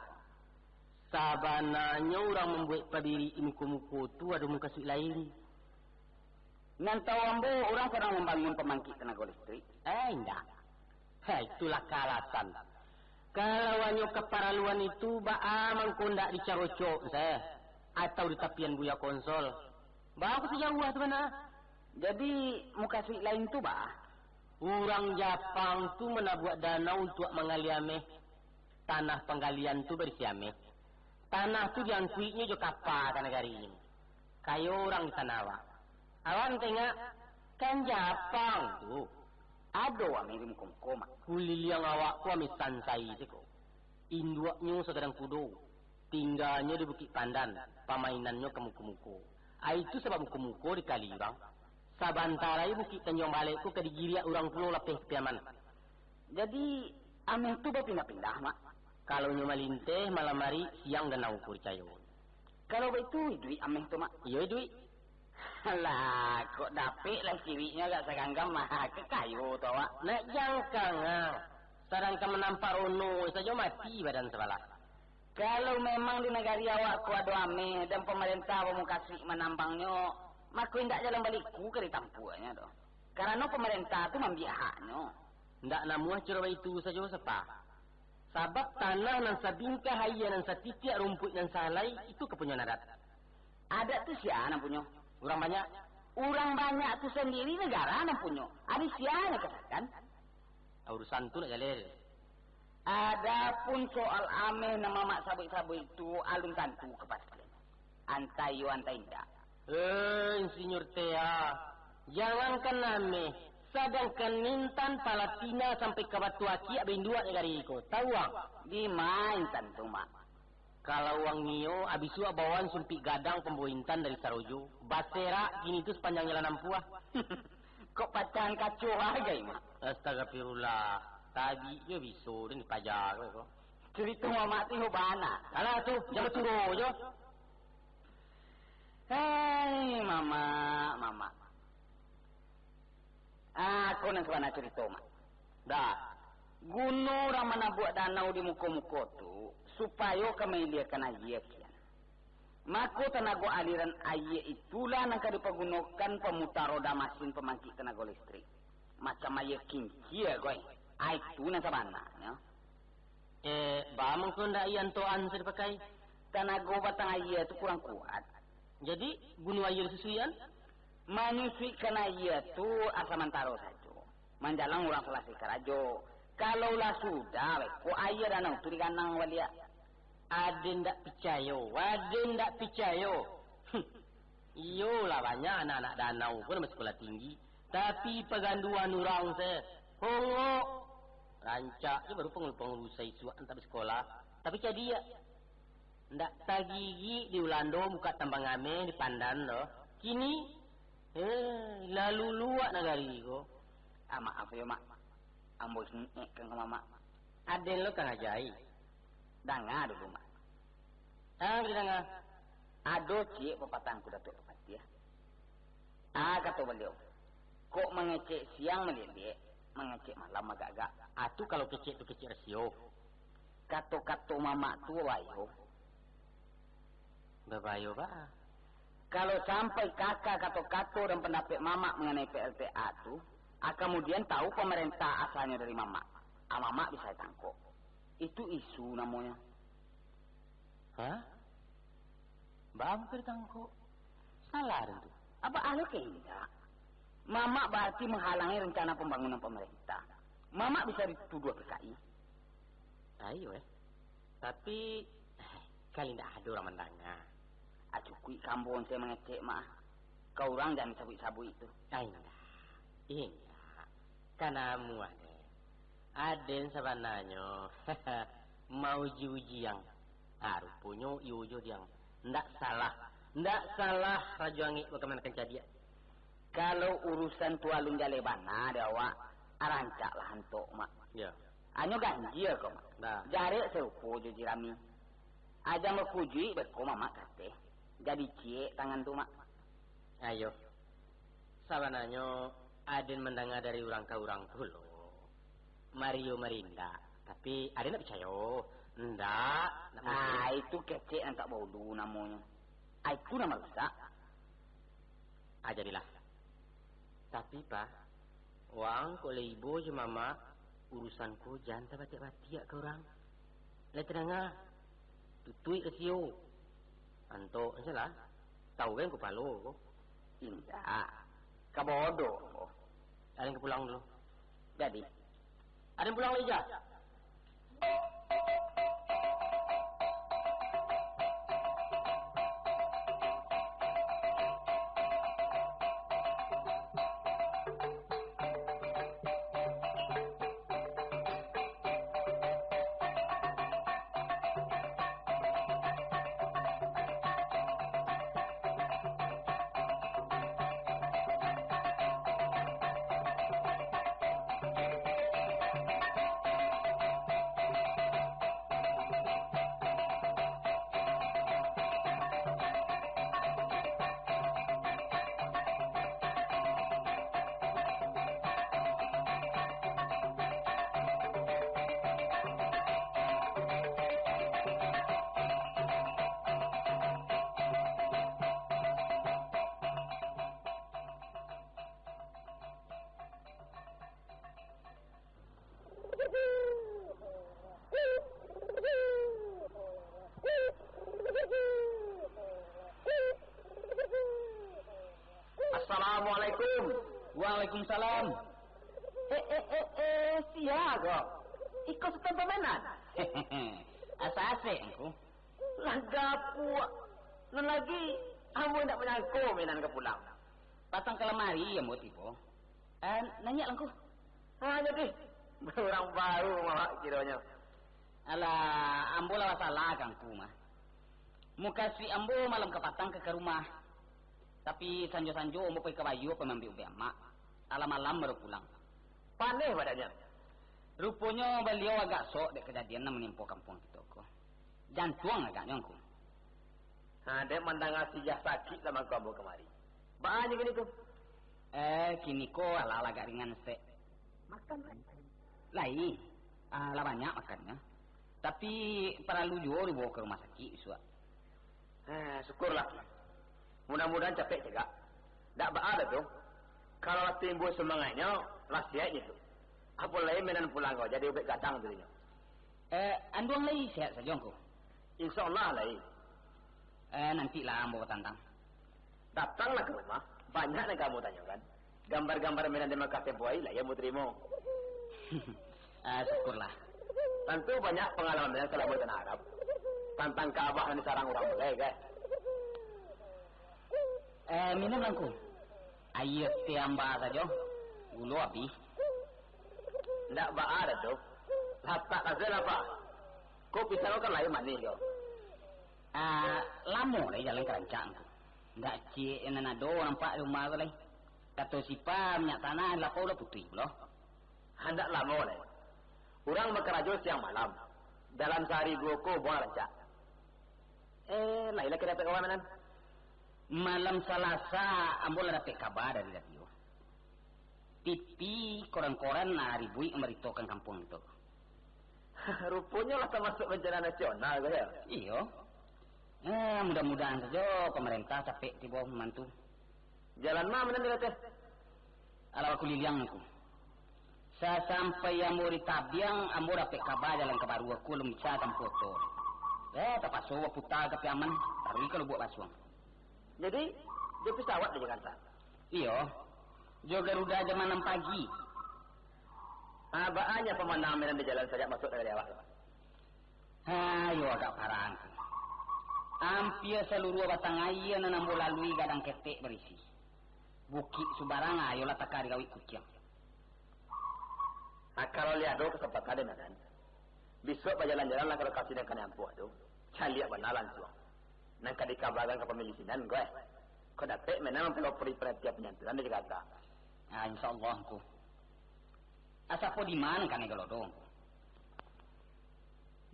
Sabananyo urang mambuek pabirik di muko-muko tu ado mukasuik lain. Nan tahu ambo, urang sadang mambangun pambangkik tanago listrik. Eh, indak. Heh, itulah kaalasan. Kalau hanyo kaparaluan itu, baa mangko ndak di carocok, seh, atau di tapian buya konsol? Baa ka sajauah tu bana? Jadi, mukasuik lain tu baa? Urang Japang tu manabuak danau untuak manggali ameh. Tanah panggalian tu barisi ameh. Tanah tu diangkuiknyo jo kapa ka nagarinyo. Kayo urang di tanah awak. Awak tengok, kan Japang tu. Ado ameh di muko-muko, Mak. Kuliliang awak ko ameh sansai siko. Induaknyo sagadang kudo. Tingganyo di Bukik Pandan, pamainannyo ka muko-muko. Ai tu sabab muko-muko dikali urang. Sabanta lai Bukik Tanjuang Balek ko ka digiriak urang pulo lapeh ka Piaman. Jadi, ameh tu bapindah-pindah, Mak? Kalau nyo malinteh malam ari, siang danau ko dicayo. Kalau baitu, iduik ameh tu, Mak? Iyo, iduik. Alah, kok dapek lah ciliknyo agak saganggam, mah, ka kayo tu awak. Nak jangkang, ah. Sadangkan manampak rono sajo mati badan sabalah. Kalau memang di nagari awak ko ado ameh, dan pamarentah bamukasuik manambangnyo, mako indak jalan baliku ka ditampuaknyo tu. Karano pamarentah tu maambiak haknyo. Ndak namuah caro baitu sajo, Sapa. Sabab tanah nan sabingkah, aia nan satitiak, rumpuik nan sahalai, itu kapunyoan adat. Adat tu sia nan punyo? Urang banyak. Urang banyak tu sandiri nagara nan punyo. Ari sia nan kasakan? Urusan tu nak jaleh. Adapun soal ameh nan mamak sabuik-sabuik tu, alun tantu kapastian. Antai iyo, antai indak. Eh, Insinyur Tea, jangankan ameh, sadangkan intan palatina sampai ka Batu Aki, abih induak nagari ko. Tahu ang? Di ma intan tu, Mak? Kalau ang nio, abih suak bawaan sumpik gadang pambawa intan dari Sarojo. Baserak kini tu sapanjang jalan ampuah. Kok pacahan kaco bagai, Mak? Astagfirullah. Tadi jo biso den dipaja ko. Carito mamak tu iyo bana. Alah tu, jan baturo jo. Hei, mamak, mamak. Ah, ko nan sabana carito, Mak. Dah. Guno urang manabuak danau di muko-muko tu, supayo ka maialiakan aia kian. Mako, tanago aliran aia itulah nan ka dipagunokan pamutar roda masin pambangkik tanago listrik. Macam aia kincia, goi. Ai tu nan sabananyo. Eh, baa mangko ndak aia antoan sa dipakai? Tanago batang aia tu kurang kuat. Jadi, guno aia disusuian? Manyusuikan aia tu asa mantaro sajo. Manjalang urang salasai karajo. Kalau lah sudah, weh, ko aia danau tu diganang baliak. Aden ndak picayo, aden ndak picayo. Huh. Iyolah, banyak anak-anak danau ko nan basikolah tinggi, tapi paganduan urang se, hongok. Rancak je baru pangulu-pangulu saisuak antak basikolah, tapi cadiak. Ndak tagigik di Ulando buka tambang ameh di Pandan doh. Kini, eh, lalu luak nagari ko. Ah, maaf yo, Mak. Ambo ingekkan ka Mamak. Aden lo ka ngajai. Danga dulu, Mak. Ah, bari danga. Ado ciek papatah Angku Datuak Papatiah. Ah, kato baliau, kok mangecek siang maliek-liek, mangecek malam agak-agak. Ah, tu kalau kecek tu kecek rasio. Kato-kato Mamak tu babayo. Babayo baa? Kalau sampai kaka kato-kato dan pandapek Mamak manganai P L T A tu, ah, kamudian tahu pamarentah asalnyo dari Mamak. Ah, Mamak bisa ditangkok. Itu isu namonyo. Hah? Baa mangko ditangkok? Salah den tu. Apa ahli ka indak? Mamak bararti manghalangi rencana pambangunan pamarentah. Mamak bisa dituduah P K I. Ayo, eh. Tapi, eh, kali indak ado urang mandanga. Ah, cukuik ka ambo onsai mangecek, Mak. Ka urang jan disabuik-sabuik tu. Ah, indak. Indak. Kan amuah, deh. Aden sabananyo mauji-uji ang. Ah, ruponyo iyo jo diang. Ndak salah. Ndak salah Rajo Angek bakamanakan cadiak. Kalau urusan tu alun jaleh bana dek awak, ah, rancaklah antok, Mak. Yo. Anyo ganjia ko, Mak. Nah. Jarek sarupo jo jirami. Ajan bakujuik beko mamak kateh. Jadi ciek tangan tu, Mak. Ayo. Sabananyo, aden mandanga dari urang ka urang tu lo. Mario marindak. Tapi, aden ndak picayo. Ndak, ndak mungkin. Ah, itu kecek nan tak baulu namonyo. Ah, itu nan marusak. Ah, jadilah. Tapi, Pa, wang kok lai ibo jo mamak, urusan ko jan tabatiak-batiak ka urang. Lai tadanga, tutuik ka sio. Antok, salah. Tahu kan kupalo ko? Indak. Ka bodoh ko. Aden ka pulang dulu. Jadi. Aden pulang lai, Ja. Assalamualaikum. Waalaikumsalam. Eh, eh, eh, eh, sia ko? Iko Sutan pamenan? Asa asek angku. Lah gapuak. Nan lagi, ambo indak manyangko Menan ka pulang. Patang kalam ari ambo tibo. Eh, naiak lah angku. Ha, jadi, urang baru mah kironyo. Alah, ambo lah basalah ka angku mah. Mukasuik ambo malam kapatang ka, ka rumah. Tapi sanjo-sanjo ambo pai ka bayua pai maambiak ubek amak. Alah malam baru pulang. Paneh badannyo. Ruponyo baliau agak sok dek kajadian nan manimpo kampuang kito ko. Jantuang agaknyo angku. Ha, dek mandanga si Jah sakik lah mangko ambo kamari. Baa nyo kini ko? Eh, kini ko alah-alah agak ringan sek. Makan lai? Lai. Ah, lah banyak makannyo. Tapi, paralu juo dibawa ka rumah sakik bisuak. Ha, syukurlah. Mudah-mudahan capek cegak. Dak baa doh tu. Kalau lah timbul sumangaiknyo, lah siaik nyo tu. Apo lai Menan pulang ko, jadi ubek gadang tu inyo. Eh, anduang lai siaik sajo angku? Insya Allah lai. Eh, nantilah ambo batantang. Datanglah ka rumah, banyak nan ka ambo tanyokan. Gambar-gambar Menan di Makkah tempo ari lai ambo tarimo. Ah, syukurlah. Tantu banyak pangalaman Menan salamo di tanah Arab. Tantang Ka'bah nan disarang urang bulai, kan? Eh, minum lah angku. Aia teh amba sajo. Gulo abih. Ndak baa doh tu. Latak sajo lah, Pak. Ko pisang ko kan lai manih ko. Ah, lamo lai jalan ka rancak angku. Ndak ciek nan ado nampak di rumah ko lai. Kato si Pa, minyak tanah lapau lah putuih pulo. Handak lamo lai. Urang bakarajo siang malam. Dalam sahari duo ko buang rancak. Eh, lai lah ka dapek kawan Menan. Malam Salasa, ambo lah dapek kaba dari radio. T V, koran-koran lah ribuik mambaritokan kampuang tu. Ruponyo lah tamasuak bancana nasional ko, yo? Iyo. Eh, mudah-mudahan sajo pamarentah capek tibo mambantu. Jalan ma Menan tadi? Alah bakuliliang angku. Sasampai ambo di Tabiang, ambo dapek kaba jalan ka Baru ko alun bisa tampuah oto. Eh, tapaso baputa ka Piaman, taruih ka Lubuak Basuang. Jadi, jo pisawat dari Jakarta? Iyo, jo Garuda jam anam pagi. Ah, baa nyo pamandangan Medan di jalan sajak masuak dari awak tu? Ha, iyo agak parah angku. Ampia saluruah batang aia nan ambo lalui gadang ketek barisi. Bukik subarang ayo lah taka digawik kuciang. Ha, kalau lai ado kasempatan di Medan, bisuak bajalan-jalanlah ka lokasi nan kanai ampuah tu. Caliak bana lansuang. Nan ka dikabakan ka pamilik sinan ko, eh. Kok dapek Medan mampalopori paratian panyantunan di Jakarta. Ha, insya Allah, angku. Asa po di ma nan kanai galodo, angku?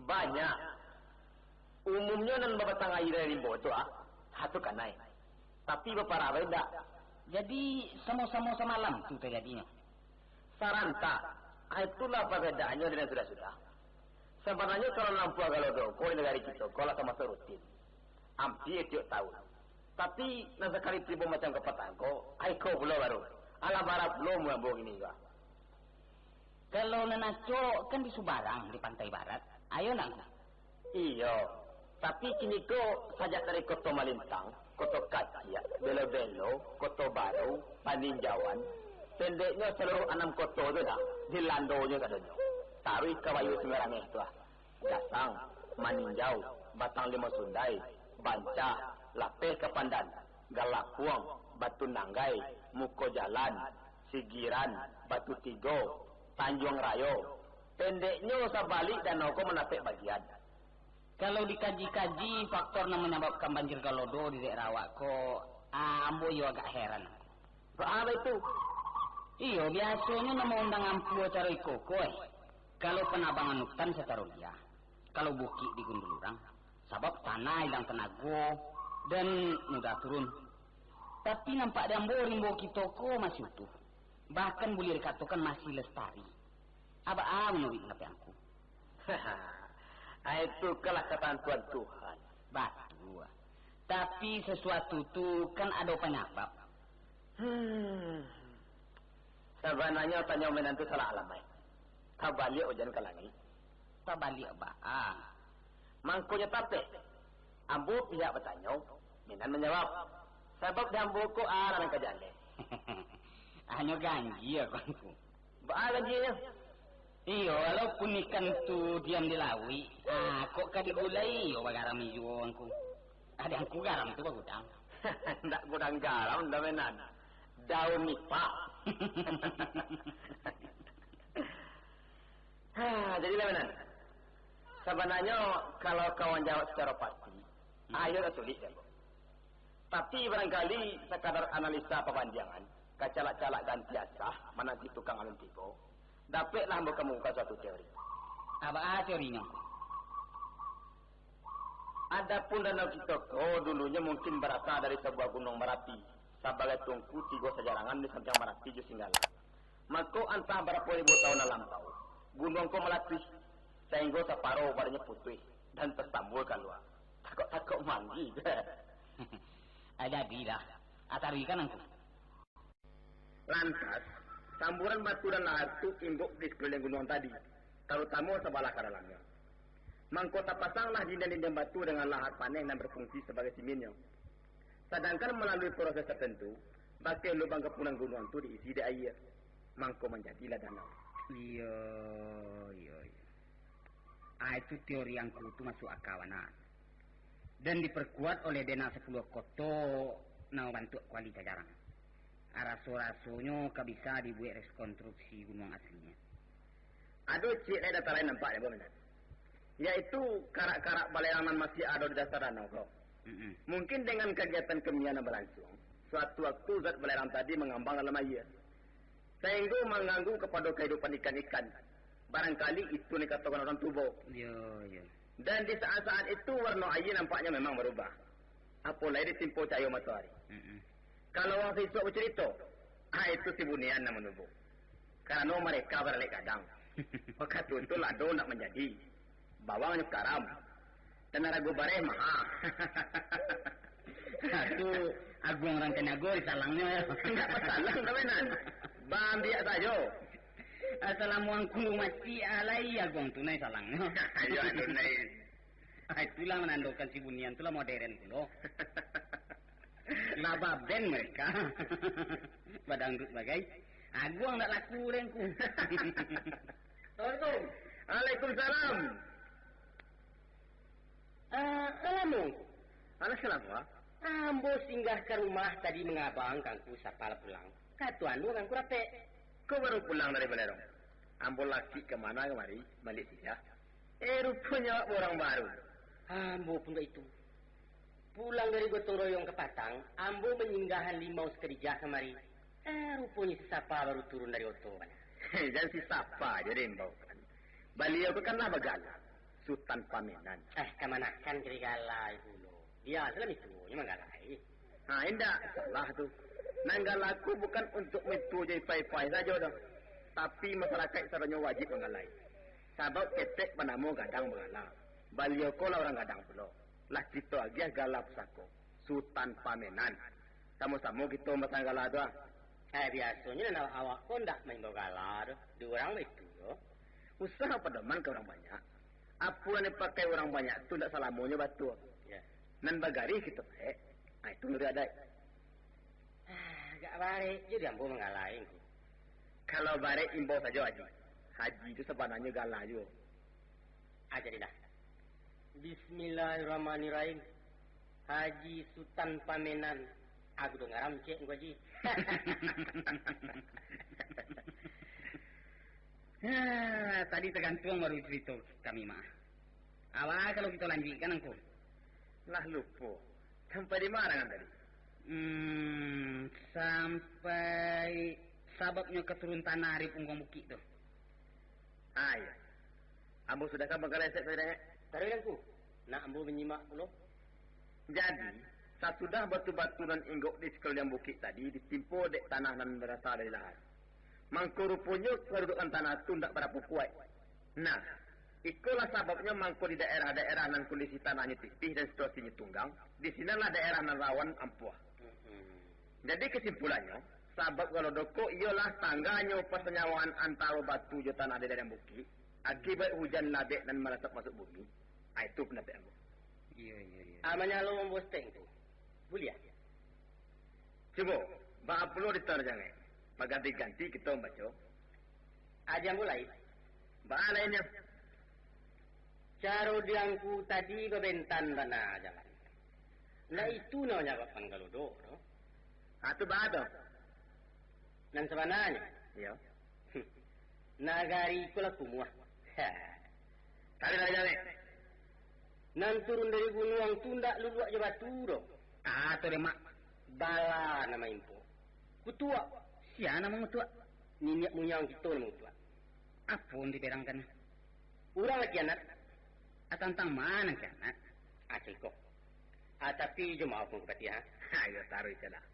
Banyak. Umumnyo nan babatang aia dari rimbo tu, ah, ha tu kanai. Tapi baparah bae indak. Jadi, samo-samo samalam tu tajadinyo? Sarantak. Ah, itulah parbedaannyo dengan sudah-sudah. Sabananyo kalau nampuah galodo ko di nagari kito ko lah tamaso rutin. Ampia tiok taun. Tapi, nan sakali tibo macam kapatang ko, ai ko pulo baru. Alah bara pulo muambo kini ko. Kalau nan acok kan di subarang, di pantai barat. Ayo ndak, Ngku? Iyo. Tapi kini ko sajak dari Koto Malintang, Koto Kaciak, Belo-Belo, Koto Baru, Paninjauan, pendeknyo saluruh anam koto tu lah, dilandonyo sadonyo. Taruih ka Bayu Sungai Rangeh tu lah. Gasang, Maninjau, Batang Limau Sundai, Bancah, Lapeh Kapandan, Galapuang, Batu Nanggai, Muko Jalan, Sigiran, Batu Tigo, Tanjuang Rayo. Pendeknyo, sabalik danau ko manapek bagian. Kalau dikaji-kaji faktor nan manyababkan banjir galodo di daerah awak ko, ah, ambo iyo agak heran. Baa itu? Iyo, biasonyo nan maundang ampua caro iko ko, eh. Kalau panabangan utan sacaro liya, kalau bukik digundul urang, sabab tanah ilang tanago dan mudah turun. Tapi nampak di ambo rimbo kito ko masih utuh, bahkan buliah dikatokan masih lestari. Abaa manuruik pandapek angku? Ah, itu kalah katantuan Tuhan. Batua. Tapi sasuatu tu kan ado panyabab. Hmm. Sabananyo tanyo Minan tu salah alamaik. Tabaliak ujan ka langik. Tabaliak baa? Mangkonyo tapek. Ambo pihak batanyo, Minan manjawab. Sabab di ambo ko alah nan ka jaleh. Hanyo ganjia ko, Angku. Baa ganjianyo? Iyo, walaupun ikan tu diam di lauik, ah, kok ka digulai, iyo bagaram juo, Angku. Ado Angku garam tu bagudang. Ndak gudang garam doh, Minan. Daun nipah. Ha, jadilah, Minan. Sabananyo, kalau kawan jawab sacaro pasti, hmm, ayo lah sulik, kan? Tapi barangkali sakadar analisa pabandiangan, kacalak-calak ganti asah, mananti tukang alun tibo, dapeklah ambo kamukakan suatu teori. Apo teorinyo? Adapun danau kito ko dulunyo mungkin barasa dari sabuah gunuang barapi, sabagai tungku tigo sajarangan di sampiang Marapi jo Singgala. Mako, antah barapo ribu taun nan lampau, gunuang ko malatuih, sainggo saparo barinyo putuih, dan tasambul kalua. Takok-takok manggih. Ah, jadilah. Ah, taruihkan, Angku. Lantas, samburan batu dan lahar tu imbok di sakuliliang gunuang tadi, tarutamo sabalah ka dalannyo. Mangko tapasanglah dindiang-dindiang batu dengan lahar paneh nan berfungsi sabagai siminnyo. Sadangkan malalui proses tertentu, bakeh lubang gapunan gunuang tu diisi dek aia, mangko manjadilah danau. Iyo, iyo, iyo. Ah, itu teori Angku tu masuk aka bana. Dan diperkuat oleh denah sapuluah koto nan bantuak kuali cajarang. Ah, raso-rasonyo ka bisa dibuek rekonstruksi gunuang aslinyo. Ado ciek lai data lain nampak di bawah, yaitu karak-karak balerang nan masih ado di dasar danau ko. Mm-mm. Mungkin dengan kagiatan kimia nan balansuang, suatu waktu zat balerang tadi mangambang dalam aia, sainggo mangganggu kapado kahidupan ikan-ikan. Barangkali itu nan dikatokan urang tubo. Yo, yo. Dan di saat-saat itu warno aia nampaknyo memang barubah. Apo lai ditimpo cahayo matoari. Mm-mm. Kalau urang sisuak bacarito, ah, itu si bunian nan manubo. Karano mareka baralek gadang. Wakatu tu lado ndak manjadi. Bawang nyo karam. Dan arago bareh maha. Tu Aguang Rangkaniago disalangnyo, yo. Ndak basalang doh, Minan. Baambiak sajo. Salamo Angku mati, ah, lai Aguang tu nai salangnyo. Iyo, anu nai. Ah, itulah manandokan si bunian tu lah moderen pulo. Lah baben mareka. Badangdut bagai. Aguang ndak laku deh, Angku. Assalamualaikum. Waalaikumsalam. Ah, alah, Angku. Alah, salamo? Ambo singgah ka rumah tadi mangabang ka Angku, sapa lah pulang. Kato anu ka Angku dapek. Ko baru pulang dari Balerong? Ambo lakik ka ma kamari, baliak singgah. Eh, ruponyo awak urang baru. Ambo pun baitu. Pulang dari gotong royong kapatang, ambo manyinggahan limau sakadijah kamari. Eh, ruponyo si Sapa baru turun dari oto bana. Jan si Sapa jo diimbaukan. Baliau ko kan lah bagala. Sutan Pamenan. Eh, kamanakan kiri galai pulo. Dia salah mituonyo manggalai. Ha, indak salah tu. Nan gala ko bukan untuak mituo jo ipai-ipai sajo doh. Tapi, masarakaik sadonyo wajib manggalai. Sabab ketek banamo gadang bagala. Baliau ko lah urang gadang pulo. Lah kito agiah gala pusako, Sutan Pamenan. Samo-samo kito mamasang gala tu, ah. Eh, biasonyo nan awak-awak ko ndak maimbau gala tu. Di urang baitu tu. Usah padoman ka urang banyak. Apo nan dipakai urang banyak tu ndak salamonyo batua. Ya. Nan bagarih kito paek, ah, itu nuruik adaik. Ah, agak barek jo di ambo manggalai ko. Kalau barek, imbau sajo, Haji. Haji tu sabananyo gala juo. Ah, jadilah. Bismillahirrahmanirrahim. Haji Sutan Pamenan. Aku dong ngaram cek ko, Haji. Ah, tadi tagantuang baru carito kami mah. Awa kalau kito lanjuikkan, Angku? Lah lupo. Sampai di ma kan tadi? Hmm, sampai sababnyo ka turun tanah dari pungguang bukik tu. Ah, iyo. Ambo sudahkan manggalai sek tadi, Dek. Taruih, Angku. Nak ambo manyimak pulo. Jadi, sasudah batu-batu nan inggok di sakuliliang bukik tadi ditimpo dek tanah nan barasa dari lahar, mangko ruponyo kadudukan tanah tu ndak barapo kuaik. Nah, ikolah sababnyo mangko di daerah-daerah nan kondisi tanahnyo tipih dan situasinyo tunggang, di sinanlah daerah nan rawan ampuah. Mm-mm. Jadi, kesimpulannyo, sabab galo doko iyolah tangganyo pasanyawahan antaro batu jo tanah di ladang bukik, akibat hujan labek nan malasap masuak bumi. Ah, itu pandapek ambo. Iyo, iyo, iyo. Ah, manyalo ambo steng tu. Buliah. Cubo, baa pulo di Tarjangai? Baganti-ganti kito mambaco. Aja ambo lai. Baa lainnyo? Caro di Angku tadi babentan bana jalan. Lah itu nan manyababkan galo doko tu. Ah, tu baa tu? Nan sabananyo. Iyo. Nagari ko lah kumuah. Ha. Taruih, taruih, taruih. Nan turun dari gunuang tu ndak luluak jo batu doh. Ah, tu deh, Mak. Bala nan maimpok. Kutuak. Sia nan mangutuak? Niniak muyang kito nan mangutuak. Apo nan diberangkan? Urang lah kianat. Ah, tantang ma nan kianat? Ah, cako. Ah, tapi jo maoh, Angku Patiah, ha? Ha, iyo, taruih se lah.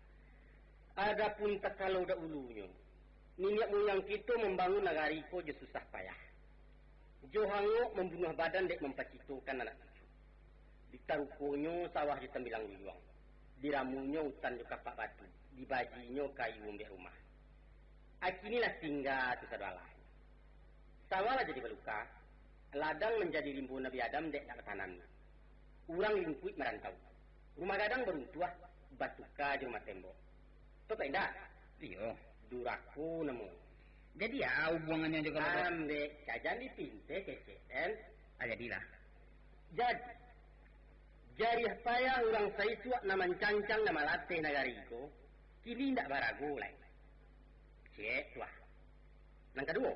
Adopun takalo dahulunyo, niniak muyang kito mambangun nagari ko jo susah payah. Jo hangok mambunuah badan dek mampacitokan anak cucu. Ditarukonyo sawah jo tambilang guyuang. Diramunyo utan jo kapak batu. Dibajinyo kayu mambuek rumah. Akini lah tingga tu sado alah. Sawah lah jadi baluka, ladang manjadi rimbo Nabi Adam dek ndak batanam. Urang limpuik marantau. Rumah gadang baruntuah, batuka jo rumah tembok. Tau kok indak? Iyo. Durako namo. Jadi, a hubuangannyo jo kalau Ambek kajan dipinteh kecek, kan? Ah, jadilah. Jadi, jariah payah urang saisuak nan mancancang, nan malateh nagari ko, kini indak barago lai. Cek tu ah. Nan kaduo,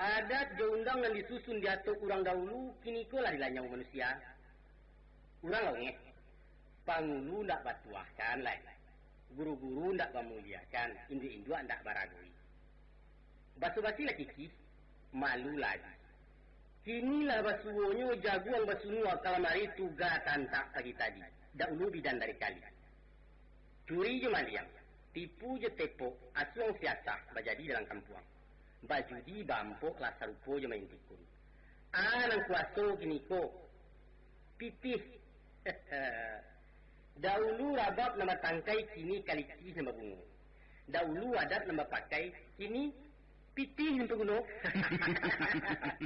adat jo undang nan disusun diatok urang dahulu, kini ko lah dilanyau manusia. Urang lah ungeh. Pangulu ndak batuahkan lai. Guru-guru ndak bamuliakan, induak-induak ndak baragoi. Basuo-basuih lah kikih, malu lah adi. Kini lah basuonyo jaguang basunua kalamari tuga tantak pagi tadi. Dahulu bidan dari kali. Curi jo maliang, tipu jo tepok, asuang siasah bajadi dalam kampuang. Bajudi baampok lah sarupo jo main tikun. Ah, nan kuaso kini ko, pitih. Dahulu rabab nan batangkai, kini kalikih nan babungo. Dahulu adat nan bapakai, kini pitih nan baguno.